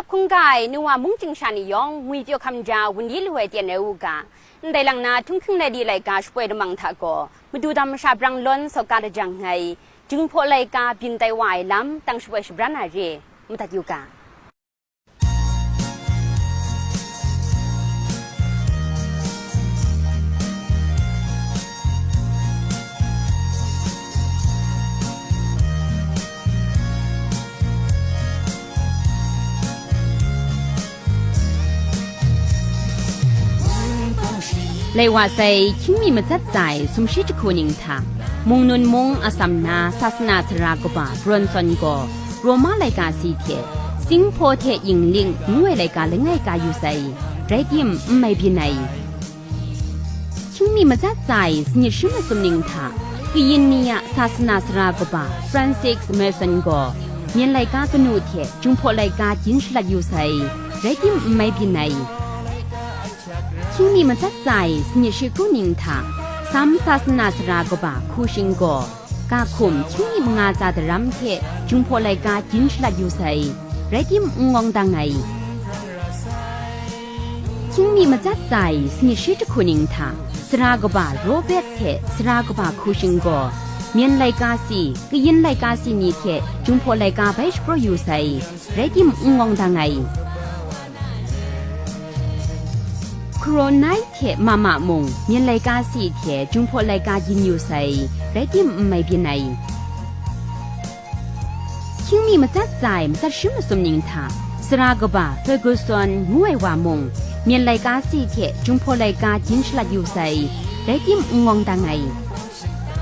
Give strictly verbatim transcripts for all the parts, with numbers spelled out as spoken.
Hkungga ai nu wa mung chying sha ni yawng, ngwi pyaw hkam ja wun di lu ai ten rai u ga. Ndai lang na, htunghking lai di laika shapoi lamang hta gaw, madu dam masha brang lawn sawk ka lajang nngai, Jinghpaw laika byin tai wa ai lam, tang shapoi shabran na re, madat yu ga. Lai wa sai, hkying mi matsat tsa ai sumshi jahku ning hta, Mungnun mung Assam na Sasana sara kaba Bronson gaw Roma laika si hte, Singhpaw hte Yingling ngu ai laika langai ka yu sai, rai tim n mai byin ai. Hkying mi matsat tsa ai sanit shi masum ning hta, kayin ni a Sasana sara kaba Francis Mason gaw, myen laika kanu hte Jinghpaw laika gyin shalat yu sai, rai tim n mai byin ai. Hkying mi matsat tsa ai sanit shi kru ning hta, Sam Sasana sara kaba Hku Shing gaw, ga hkum hkying mi manga tsa daram hte Jinghpaw laika gyin shalat yu sai, rai tim n ngawng dang ai. Hkying mi matsat tsa ai sanit shi jahku ning hta, sara kaba Robert hte sara kaba Hku Shing gaw, myen laika si, kayin laika si ni hte Jinghpaw laika bai shapraw yu sai, rai tim n ngawng dang ai. Hkaronai hte Mama mung, myen laika si hte Jinghpaw laika gyin yu sai, rai tim n mai byin ai. Hkying mi matsat tsa ai matsat shi masum ning hta, sara kaba Ferguson ngu ai wa mung, myen laika si hte Jinghpaw laika gyin shalat yu sai, rai tim n ngawng dang ai.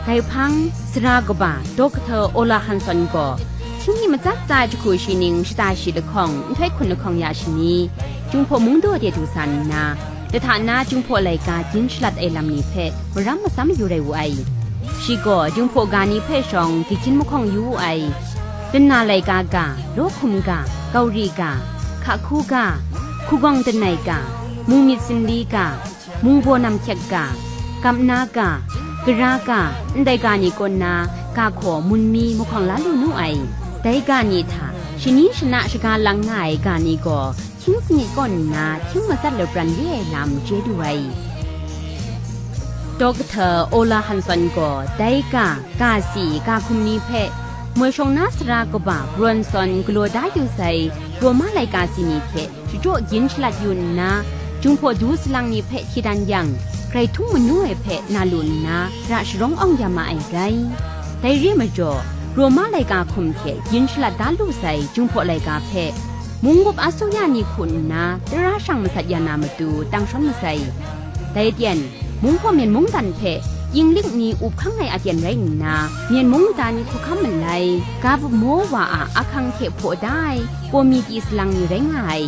Dai hpang, sara kaba Doctor Ola Hanson gaw, hkying mi matsat tsa ai jahku shi ning shata shi lahkawng, nhtoi hkun lahkawng ya shani, Jinghpaw mungdaw de du san nna, lahta na Jinghpaw laika gyin shalat ai lam ni hpe maram matsam yu rai wu ai. Shi gaw Jinghpaw ga ni hpe shawng gyi hkyin mahkawng yu wu ai. Dana laika ga, Law Hkum ga, Gauri ga, Hka Hku ga, Hkugawng Danai ga, Mung Myit Sinli ga, Mung Baw Nam Hkyek ga, Kamna ga, Gara ga, ndai ga ni kaw nna, ga hkaw mun mi mahkawng la lu nu ai. Dai ga ni hta, shani shana shaga lang nga ai ga ni gaw, hkying sanit kaw nna hkying matsat lapran re ai lam chye du ai. Doctor Ola Hanson gaw dai ga, ga si, ga hkum ni hpe, moi shawng na sara kaba Bronson galaw da yu sai, Roma laika si ni hte shachyaw gyin shalat yu nna, Jinghpaw du salang ni hpe hti dan yang, grai htung manu ai hpe na lu nna, ra sharawng awng ya ma ai rai. Dai re majaw, Roma laika hkum hte gyin shalat da lu sai Jinghpaw laika hpe, mung gup asuya ni hku nna tara shang masat ya na matu tang shawn masai. Dai ten, mung hpaw myen mungdan hpe Yingling ni up hkang ai aten rai nna, myen mungdan hkawhkam malai, ga bamo wa a ahkang hte hpaw da ai, Komiti salang ni rai nga ai.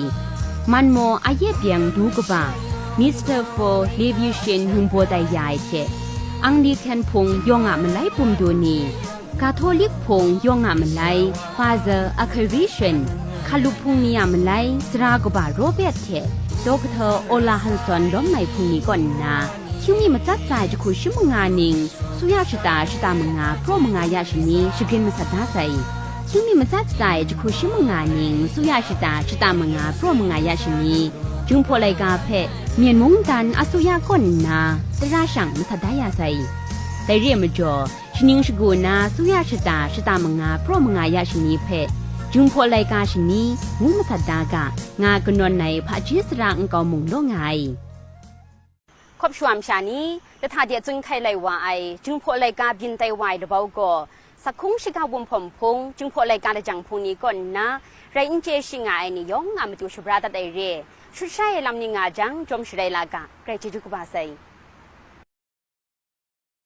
Manmaw a ye byeng du kaba, Mister Fo Levition yumbaw tai ya ai hte, Anglican hpung yawng a malai bum du ni, Katolik hpung yawng a malai, Father Akhrishan, Hkalup hpung ni a malai, sara kaba Robert hte, Doctor Ola Hanson lawm ai hpung ni kaw nna, hkying mi matsat tsa ai jahku shi manga ning, suya shata, shata manga, praw manga ya shani, shagrin masat da sai. Hkying mi matsat tsa ai jahku shi manga ning, suya shata, shata manga, praw manga ya shani, Jinghpaw laika hpe, myen mungdan asuya kaw nna, tara shang masat da ya sai. Dai re majaw, shaning shagu na suya shata, shata manga, praw manga ya shani hpe, Jinghpaw laika shani, ngu masat da ga, nga kanawn ai hpaji sara nkau mung law nga ai. Hkawp shawa masha ni, lahta de tsun hkai lai wa ai, Jinghpaw laika byin tai wa ai labau gaw, sakhung shiga wunhpawm hpung, Jinghpaw laika lajang hpung ni kaw nna, rai n chye shi nga ai ni yawng a matu shabra dat ai re, shut shai ai lam ni nga jang, jawm sharai la ga, grai chyeju kaba sai.